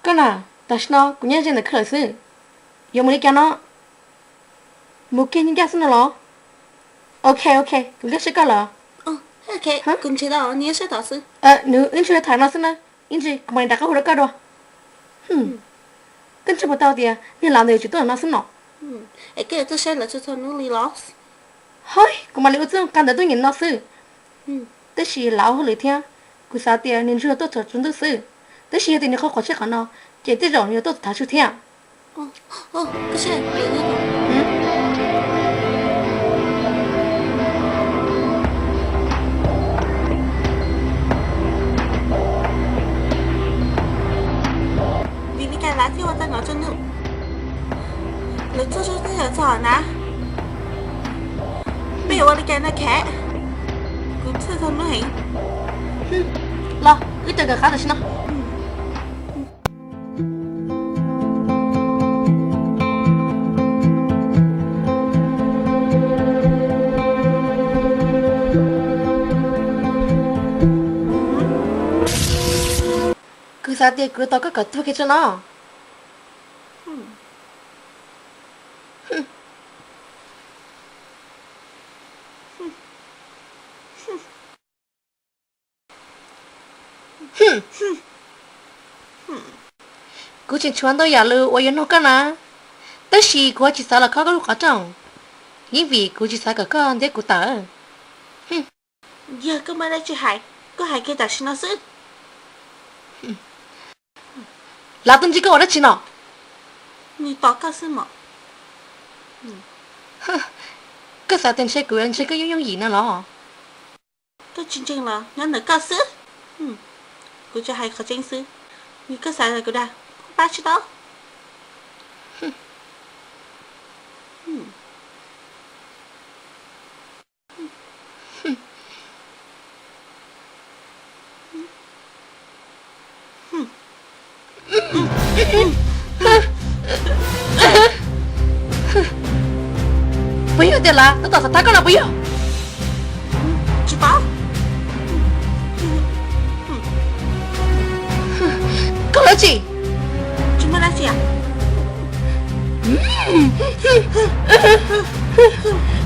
Koj na, tam sim no kuv nyob ze ntawm koj lawm xwb. Yuav mus li cas no? Mus kiag ncaj xwb no los? Ok, ok, kuv nkag siab koj lawm. Nws ib ntsis tham no xwb na, ib ntsis kuv mam li rov qab hu rau koj dua. Koj ntseeg puas tau tias niag laus ntawd yuav tsum tuaj ntawm no xwb no? Hos, kuv mam li ua txuj qa ntawd tuaj ntawm no xwb. Tab sis laus hauj lwm thiab, kuv xav tias nws ntshe tuaj txog tsaus ntuj xwb. Tab sis yog tias nws qhuav qhuav tshaib qhov no, ces tej zaum nws yuav tuaj thav tsuj thiab. Vim li cas lawv thiaj ua tau no rau nws? Lawv txog txog twb yog txog na. Peb ua li cas no khev? Kuv txhawj txog nws heev. Los, wb rov kawm qab tam sim no. Kuv xav tias kuv tau koj kom tuag kiag tso no. Kuv tseem tshuav ntau yam lus uas yuav nug koj na, tab sis kuv tsis xav los khob koj lub qhov rooj, yeej vim kuv tsis xav kom koj ntiab kuv tawm. Yog koj muaj dab tsi hais, koj hais kiag tam sim no xwb. Lav tuaj ntsib koj ua dab tsi no? Nws tos koj xwb mas. Koj xav tias ntshe kuv yuav ntseeg koj yooj yooj yim no los? Koj tsis ntseeg los nyob ntawm koj xwb. Kuv tsuas hais qhov tseeb xwb. Yog koj xav kuv dag, pab tsis tau. Puas yog tias lav tab tom xav thab koj no puas yog? Tsis paub. Koj lawv tsis, tsis muaj dab tsi.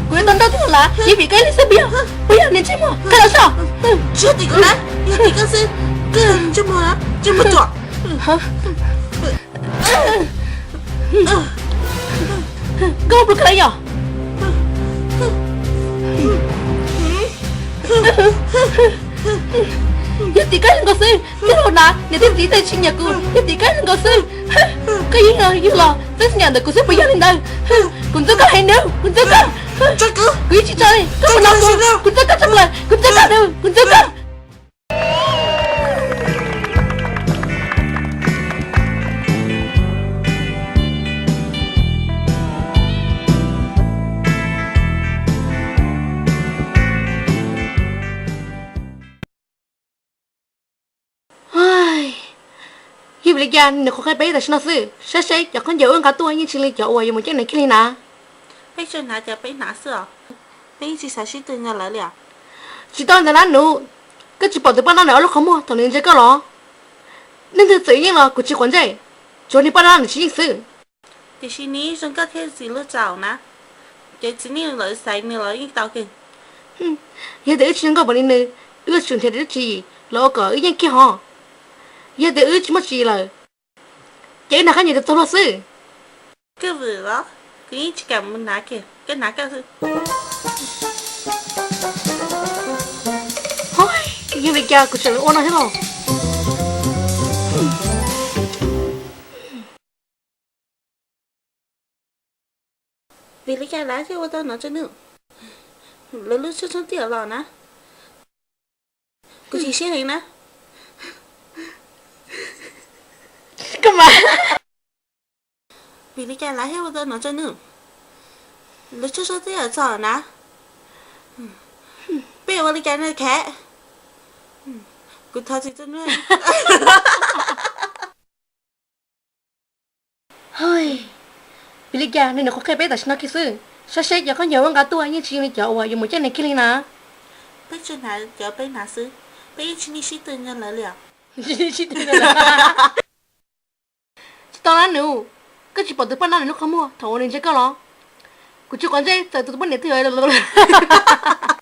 Kuv yuav tau nrauj tau lav yeej vim koj ib leeg xwb puas yog? Puas yog niag ntsej muag koj los soj? Tsis yog tim kuv na, yog tim koj xwb. Koj ntsej muag, ntsej muag ruam. Koj ua pluas koj lawv yog? Yog tim koj ib leeg nkaus xwb, tij laug na, niam thiab txiv tej tsis nyiam kuv, yog tim koj ib leeg nkaus xwb. Koj yeej yog los txeeb txiv nyam ntawm kuv xwb puas yog li ntawd? Kuv ntxub koj heev nawb, kuv ntxub koj. Kuv yeej tsis tso li, koj puas hnov kuv? Kuv ntxub koj tshaj plaws, kuv ntxub koj nawb, kuv ntxub koj. Yog vim li cas nws qhuav qhia peb tam sim no xwb? Saib seb cov khaub ncaws wb nqa tuaj yeej tsis li cov uas yuav mus coj nws kiag li na. Peb tsuas hnav cov peb hnav xwb os. Peb yeej tsis xav sib tw nrog lawv li os. Tsis tau ntawd na nus, koj tsis pom tus poj nrab ntawd ob lub qhov muag thaum nws ntsia koj los? Leej twg txawm yeej los kuv tsis quav ntsej, tsuav niag poj nrab ntawd tsis yeej xwb. Tiam sis nws zoo nkauj thiab ntxim lub txaus na, ces txiv neej lawv xaiv nws los yeej tau kawg. Yog tias wb tsis zoo nkauj npaum li nws, wb yuav tsum nrhiav dab tsi los ua kom wb yeej kiag hos. Yog tias wb tsis muaj tsi lawm, ces wb nrog koj nyiam txaus luag xwb. Koj vwm los, kuv yeej tsis kam mus hnav kiag, koj hnav koj xwb. Yog li cas kuv tseem ua no thiab los? Vim li cas lawv thiaj ua tau no rau nws? Lawv lub tshoob tshoob tiaj los na. Kuv chim siab heev na. Vim li cas lawv thiaj ua tau no rau nws? Lawv tshoob tshoob tiaj txog na. Peb ua li cas no khev? Kuv thov txim rau nws. Vim li cas nws nws qhuav qhia peb tam sim no kiag xwb? Saib seb cov khaub ncaws wb nqa tuaj yeej tsis li cov uas yuav mus coj nws kiag li na. Peb tsuas hnav cov peb hnav xwb, peb yeej tsis sib tw nrog lawv li os. Sib tw nrog lawv. Tau na nws, koj tsis pom tus poj no nws lub qhov muag thaum uas nws ntsia koj los? Kuv tsis quav ntsej txawm tus poj niam twg yuav